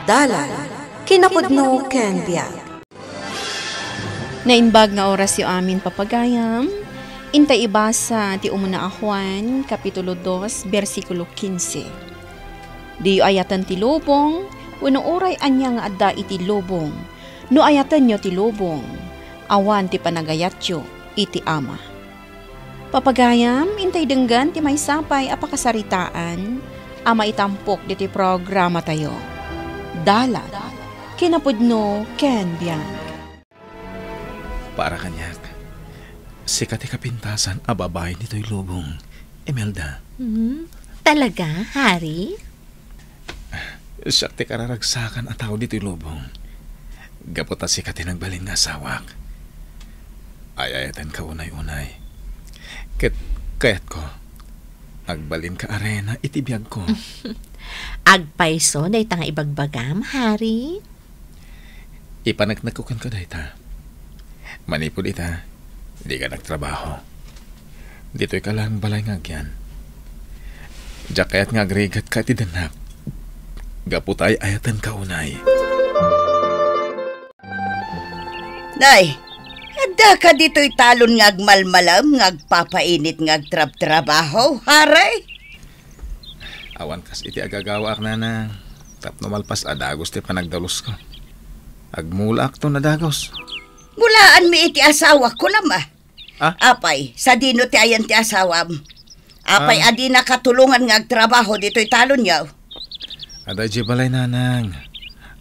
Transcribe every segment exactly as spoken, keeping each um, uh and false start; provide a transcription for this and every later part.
Dalan, kinapudno ken biag. Naimbag nga orasyo amin, papagayam. Intay ibasa ti umuna a Juan, Kapitulo dos, bersikulo kinse. Diyo ayaten ti lubong, wenno uray ania nga adda iti lubong. No ayatenyo ti lubong, awan ti panagayatyo iti Ama. Papagayam, intay denggen ti maysa pay a pakasaritaan a maitampok ditoy programatayo. Dalan, kinapudno ken biag. Para kaniak, sika ti kapintasan a babai ditoy lubong, Imelda. Hmm? Talaga, Hari? Siak ti kararagsakan a tao ditoy lubong. Gapu ta sika ti nagbalin nga asawak. Ay-ayatenka unay-unay. Ket kayatko, agbalinka a reyna iti biagko. Agpayso dayta nga ibagbagam, Hari? Ipaneknekko kenka dayta. Manipud ita, dika nagtrabaho. Ditoyka laeng balay nga agyan. Diak kayat nga agrigatka iti dennak. Gapu ta ay-ayatenka unay. Nay, adda ka ditoy talon nga agmalmalem nga agpapainit nga agtrabtrabaho, Hari? Awan kas iti agagawaak, nanang. Tapno malpas a dagus ti panagdalusko. Agmulaakton a dagus. Mulaanmi iti asawak, kunam a. Ah? Apay, sadino ti ayan ti asawam? Apay, ah, a dinaka tulongan nga agtrabaho ditoy talonyo? Adda idiay balay, nanang.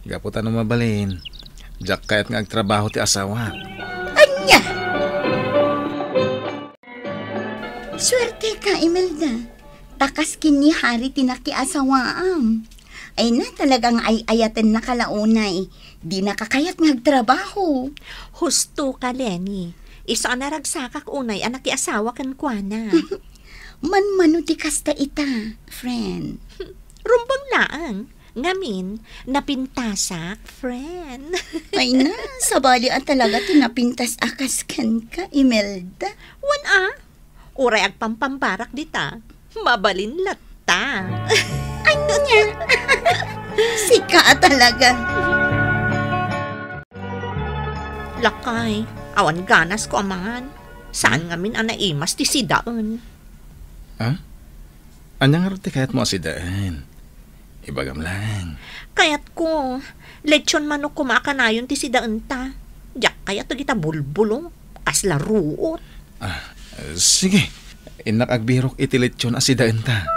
Gapu ta no mabalin, diak kayat nga agtrabaho ti asawak. Ania? Suerteka, Imelda. Ta kas ken ni Hari ti nakiasawaam. Ay na, talaga nga ay-ayatennaka la unay. Dinaka kayat nga agtrabaho. Husto ka, Leni. Isu a naragsakak unay a nakiasawa kenkuana. Manmano ti kasta ita, friend? Rumbeng laeng. Ngamin, napintasak, friend. Ay na, sabali a talaga ti napintas a kas kenka, Imelda. Wen a, uray agpampambarak dita, mabalin latta. Ania? Sika a talaga. Lakay, awan ganasko a mangan. Saan ngamin a naimas ti sidaen? Ha? Ania ngarud ti kayatmo a sidaen? Ibagam laeng. Kayatko, lechon manok koma a kanayon ti sidaenta. Diak kayat dagita bulbulong, kasla ruot. Ah, sige. Innak agbirok iti lechon a sidaenta.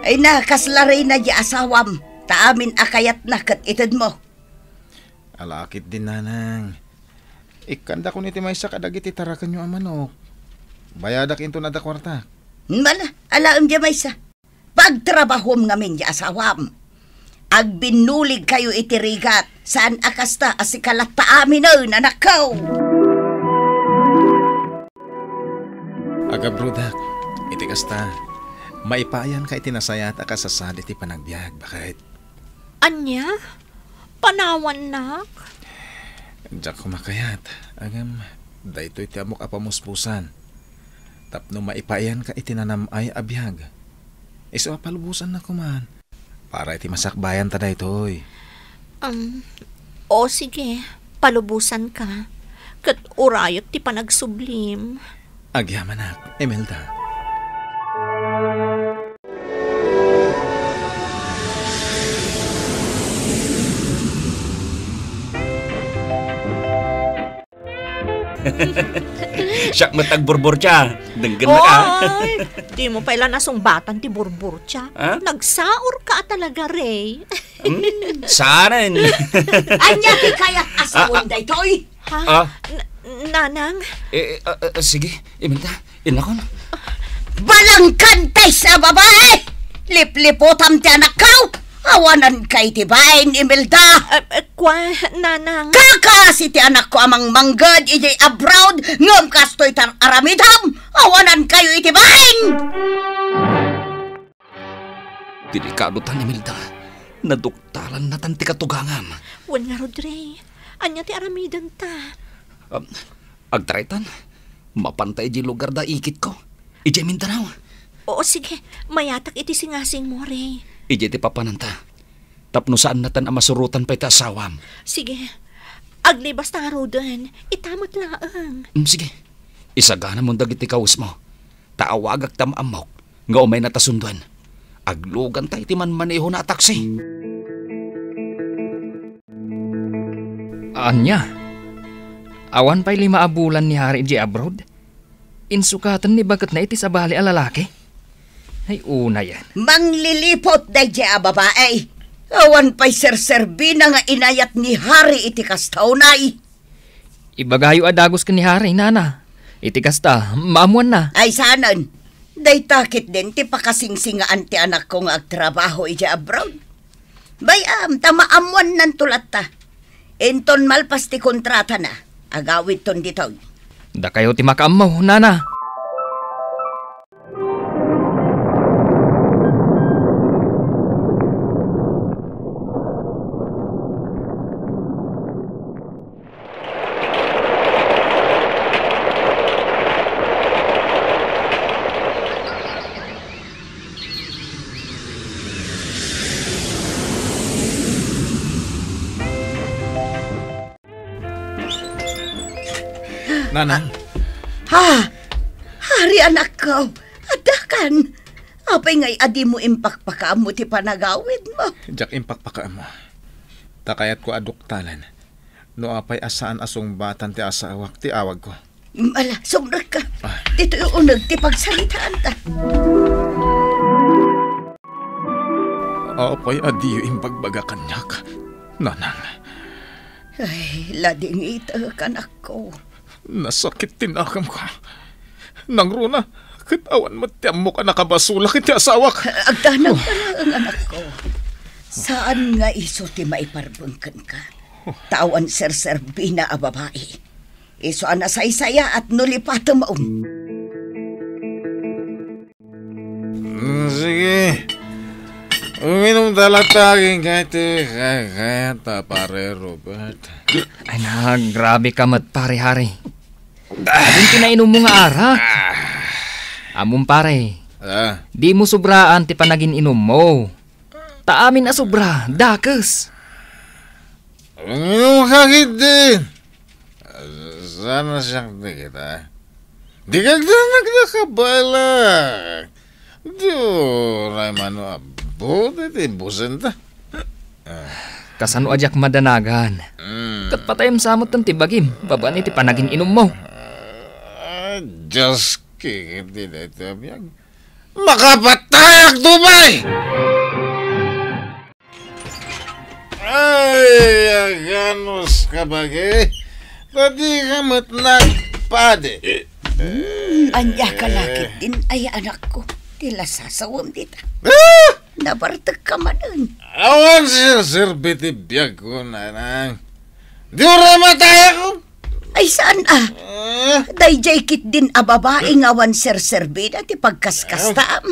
Ay na, kasla reyna diay asawam, ta amin a kayatna ket itedmo. Ala ketdin, nanang. Ikkandakon iti maysa kadagiti tarakenyo a manok. Bayadak inton adda kuartak. Mala, alaem diay maysa. Pagtrabahuem ngamin diay asawam. Agbinnuligkayo iti rigat, saan a kasta a sika latta aminen, anakko. Agabrodak, iti kasta, maipaayanka iti nasayaat a kasasadi ti panagbiag, baket. Ania? Panawannak? Diak koma kayat, ngem daytoy ti ammok a pamuspusan. Tapno maipaayanka iti nanam-ay a biag. Isu a palubosannak koman. Para iti masakbayanta daytoy. Um, o sige, palubosanka. Ket urayek ti panagsublim. Agyamanak, Imelda. Siak met agburburtia. Denggennaka. Oy, dimo pay la nasungbatan ti burburtia. Ha? Nagsaorka a talaga, Ray. Hmm, saanen. Ania ti kayat a sawen daytoy? Ha? Ah. N-, Nanang? Eh, eh, ah, ah, sige, Imelda, innakon. Balangkantes a babae! Lipliputam ti anakko! Awananka iti bain, Imelda! Eh, eh, kua, Nanang. Kakas iti anakko a mangmangged idiay abroad, ngem kastoy ti aramidem! Awanankayo iti bain! Delikadotan, Imelda. Naduktalannatan ti katugangam. Wen ngarud, Ray. Ania ti aramidenta? Um, agtaraytan. Mapanta idiay lugar da ikitko. Idiay Mindanao. Oo, sige. Mayatak iti singasingmo, Ray. Idiay ti papananta. Tapno saannatan a masurotan pay ti asawam. Sige. Aglibasta ngaruden. Ita met laeng. Mm, sige. Isaganamon dagiti kawesmo. Ta awagak ta maammok nga umayna ta sunduen. Agluganta iti manmanehona a taksi. Ania? Awan pay lima a bulan ni Hari idiay abroad? Insukaten ni baketna iti sabali a lalaki? Ay, unayen. Mangliliput daydiay a babai. Awan pay serserbina nga inayat ni Hari iti kasta, unay. Ibagayo a dagus ken ni Hari, nana. Iti kasta, maammoanna. Ay, saanen. Dayta ketdin ti pakasingsingaan ti anakko nga agtrabaho idiay abroad. Bay-am, ta maammoannanto latta. Inton malpas ti kontratana, agawidton ditoy. Dakayo ti makaammo, nana. Nanang. Ha? Hari, anakko. Addakan. Apay ngay a dimo impakpakaammo ti panagawidmo? Diak impakpakaammo. Ta kayatko a duktalen no apay a saan a sungbatan ti asawak ti awagko. Ala, sumrekka. Ah. Ditoy uneg ti pagsaritaanta. Apay a diyo imbagbaga kaniak, nanang? Ay, ladingitek, anakko. Nasakit ti nakamko. Nangruna, ket awan met ti ammok a nakabasolak iti asawak. Agdanag ka laeng, anakko. Saan nga isu ti maiparbeng kenka. Ta awan serserbina a babai. Isu a nasaysayaat no lipatem. Mm, sige. Uminom ta latta agingga iti kayat ta, Pare Robert. Ay na, grabe ka met, Pare Hari. Adun ti nainummo nga arak. Ammom, pare. Ah. Dimo sobraan ti panagin-inummo. Ta amin a sobra, dakes. Uminom ka ketdin. Sana siak dagita. Di kagdanag na kabalak. Di uray mano a buti ti busenta. Kasano a diak madanagan? Mm. Ket patayem sa met ti bagim, babaen iti panagin-inummo. Ah, Diyos, kikit di daytoy a biag. Makapatayak, Dumay! Ay, aganus ka, bagi. Ta di ka met nagpadi. Hmm, ania ka la ketdin, ay, anakko. Ti lasasawem dita. Ah! Nabartek ka manen. Awan serserbi ti biagko, nanang. Di uray matayakon. Ay, saan a? Ah. Daydiay ketdin a babai nga awan serserbina ti pagkaskastaam.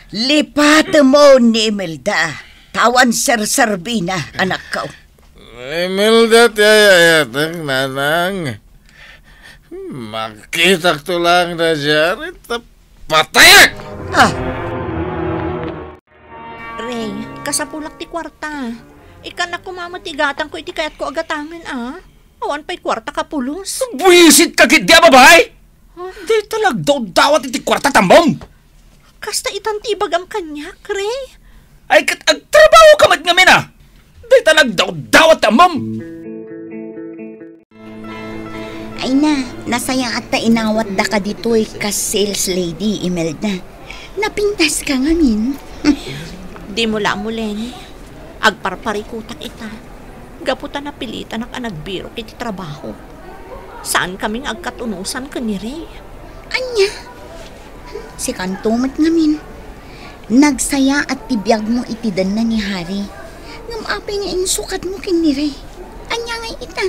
Lipatemmo ni Imelda, ta awan serserbina, anakko. Imelda ti ay-ayatek, nanang. Makitakto laeng daydiay, ta patayak! Ah. Ray, kasapulak ti kuarta. Ikkanak koma met ti gatangko iti kayatko a gatangen, a. Awan pay kuarta kapulos. Buisit ka ketdi a babai! Ha? Dayta la agdawdawat iti kuarta ta ammom. Kasta itan ti ibagam kaniak, Ray. Ay, ket agtrabaho ka met ngamin, a. Dayta la agdawdawat ta ammom. Ay na, nasayaat ta inawatdaka ditoy kas sales lady, Imelda. Napintas ka ngamin. Dimo la ammo, Leni. Agparparikutak ita. Gapu ta napilitanak a nagbirok iti trabaho. Saan kami nga agkatunosan ken ni Ray. Ania? Sikanto met ngamin. Nagsayaat ti biagmo iti denna ni Hari. Ngem apay nga insukatmo ken ni Ray? Ania ngay ita?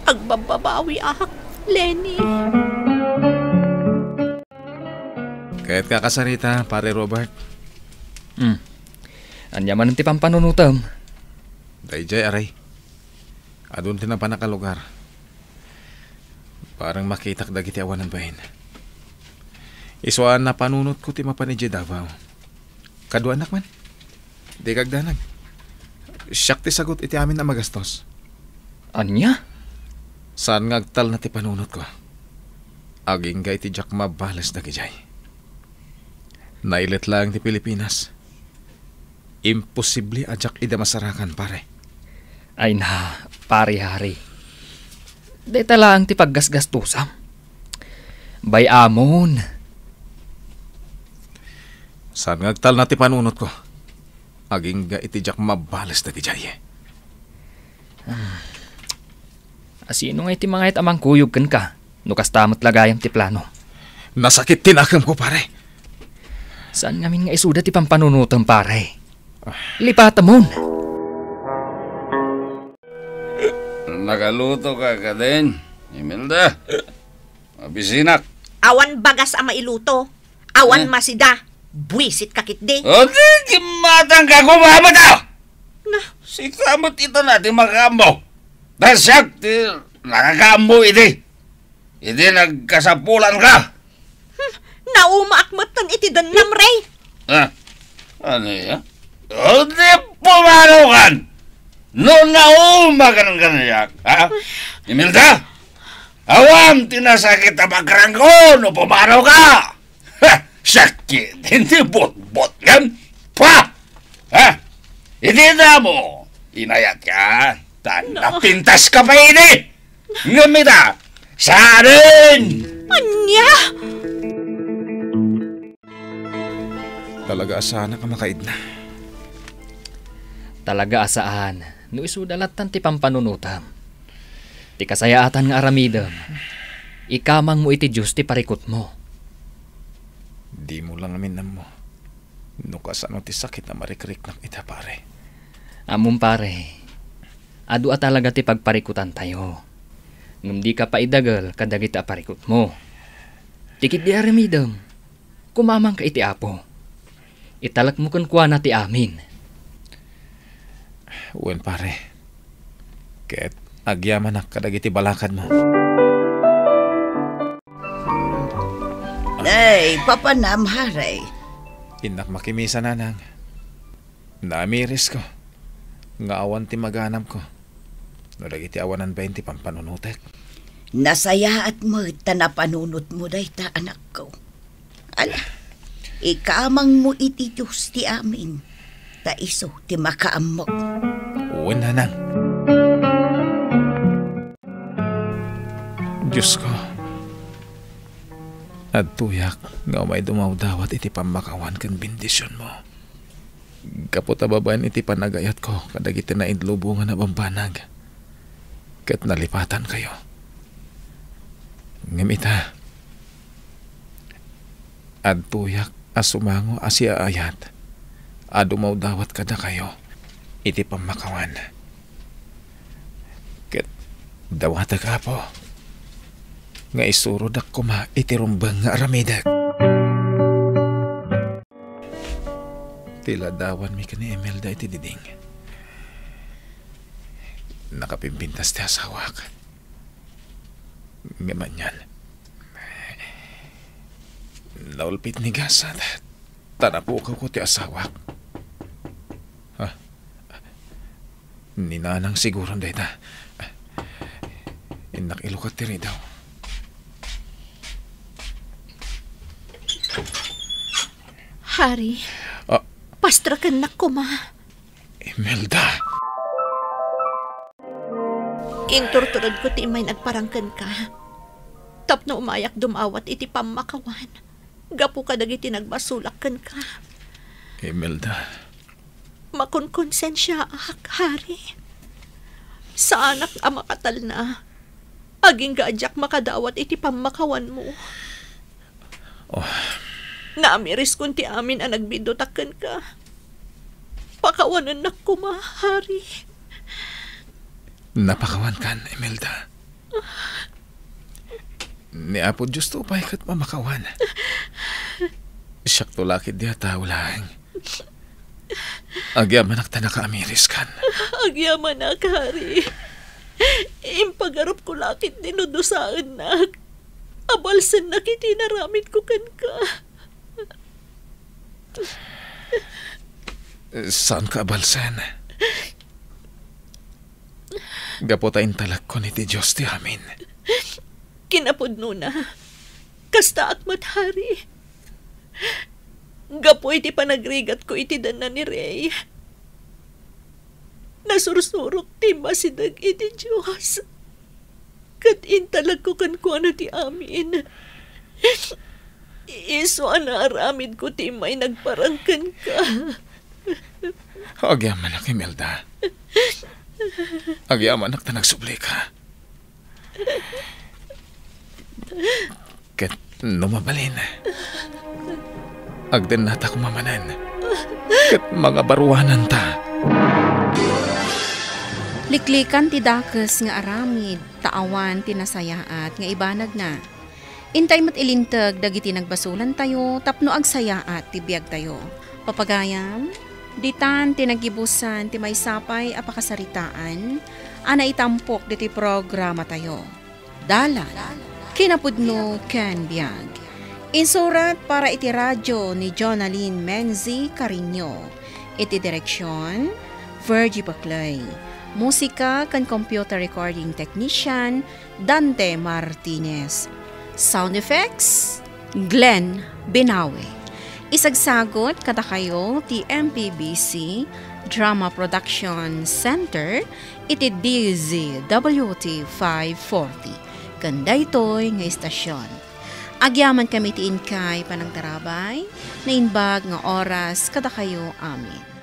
Agbabbabawiak, Leni. Kayatka a kasarita, Pare Robert? Hmm. Ania manen ti pampanunotem? Daydiay, aray. Adun ti napanak a lugar. Bareng makitak dagiti awanen bain. Isu a napanunotko ti mapan idiay Davao. Kaduanak man. Dika agdanag. Siak ti sagut iti amin a magastos. Ania? Saan nga agtalna ti panunotko. Agingga iti diak mabales dagidiay. Nailet laeng ti Pilipinas. Imposible a diak ida masarakan, pare. Ay na, pare Harry. Dayta laeng ti paggasgastusam. Bay-amon. Saan nga agtalna ti panunotko? Agingga iti diak mabales dagidiay. Ah. Asino nga iti mangayat a mangkuyog kenka? No kasta met la gayam ti plano. Nasakit ti nakemko, pare. Saan ngamin nga isuda ti pampanunotem, pare? Ah. Lipatamon. Nakaluto ka kadin, Imelda? Mabisinak. Awan bagas a mailuto. Awan Eh? masida. Buisit ka ketdi. O di, kimmatang ka, kumama ta! Na? Sika met ita na ti makaammo. Ta siak ti nakakaammo idi. Idi nagkasapulan ka. Hmm, naumaak metten iti dennam, Ray. Ah, ano ya? O di pumanaw kan! No naumakan kaniak, ha? Imelda? Awan ti nasakit a pagrangko no pumanaw ka! Ha! Sakit, hindi botbot yan! Pa! Ha? Hindi na mo, inayat ka, ta No. napintas ka pa ini! Ngem ita, saan? Ania? Talaga a saanak a makaidna. Talaga a saan, no isuda lattan ti pampanunotam. Ti kasayaatan nga aramidem, ikamangmo iti Dios ti parikutmo. Dimo la ngamin ammo no kasano ti sakit a marikriknak ita, pare. Ammom, pare, adu a talaga ti pagparikutantayo. Ngem dika paidagel kadagiti a parikutmo. Ti ketdi aramidem, kumamangka iti Apo. Italekmo kenkuana ti amin. Wen, pare. Ket agyamanak kadagiti balakadmo. Ay, papanam, Haray. Innak makimisa, Nanang. Naamirisko nga awan ti maganamko no dagiti awanan bain ti pampanunotek. Nasayaat met ta napanunotmo dayta, anakko. Ala, ikamangmo iti Dios ti amin, ta isu ti makaammok. Wen, Nanang. Diosko, adtoyak nga umay dumawdawat iti pammakawan ken bendisionmo. Gapu ta babaen iti panagayatko kadagiti naidlubongan a bambanag, ket nalipatankayo. Ngem ita, adtoyak a sumango a siaayat a dumawdawat kadakayo iti pammakawan. Ket dawatek, Apo, nga isurodak koma iti rumbeng nga aramidek. Ti ladawanmi ken ni Imelda iti diding. Nakapimpintas ti asawak. Ngem anian, naulpit ni gasat ta napukawko ti asawak. Ah, ni Nanang siguron dayta. Innak ilukat ti ridaw. Hari, Ah. pastrakennak koma. Imelda. Inturturedko ti immay nagparang kenka tapno umayak dumawat iti pammakawan gapu kadagiti nagbasolak kenka. Imelda. Makonkonsensiaak, Hari. Saanak a makatalna. Agingga a diak makadawat iti pammakawanmo. Oh. Naamiriskon ti amin a nagbidutak kenka. Pakawanennak koma, Hari. Napakawankan, Imelda. Ni Apo Diosto pay ket mamakawan. Siakto la ketdi a tao laeng. Agyamanak ta nakaamiriskan. Agyamanak, Hari. Impagarupko la ketdi no dusaennak. Abalsennak iti inaramidko kenka. Saanka abalsen. Gapu ta intalakkon iti Dios ti amin. Kinapudnona, kastaak met, Hari. Gapu iti panagrigatko iti danna ni Rey, nasursurok ti masideg iti Dios. Ket intalagko kenkuana ti amin. Isu a naaramidko ti immay nagparang kenka. Agyamanak, Imelda. Agyamanak ta nagsublika. Ket no mabalin, agdennata koma manen, ket mangabaruananta. Liklikan ti dakes nga aramid, ta awan ti nasayaat nga ibanagna. Intay met ilinteg dagiti nagbasolantayo tapno agsayaat ti biagtayo. Papagayam, ditan ti naggibusan ti maysa pay a pakasaritaan a naitampok ditoy programatayo. Dalan, kinapudno ken biag. Insurat para iti radio ni Jonalyn Menzi Carino. Iti direksion, Virgie Baclay. Musika ken computer recording technician, Dante Martinez. Sound effects, Glenn Binawi. Isagsagut kadakayo ti M P B C Drama Production Center iti D Z W T five forty ken daytoy nga istasyon. Agyamankami ti inkay panagtarabay, naimbag nga oras kadakayo amin.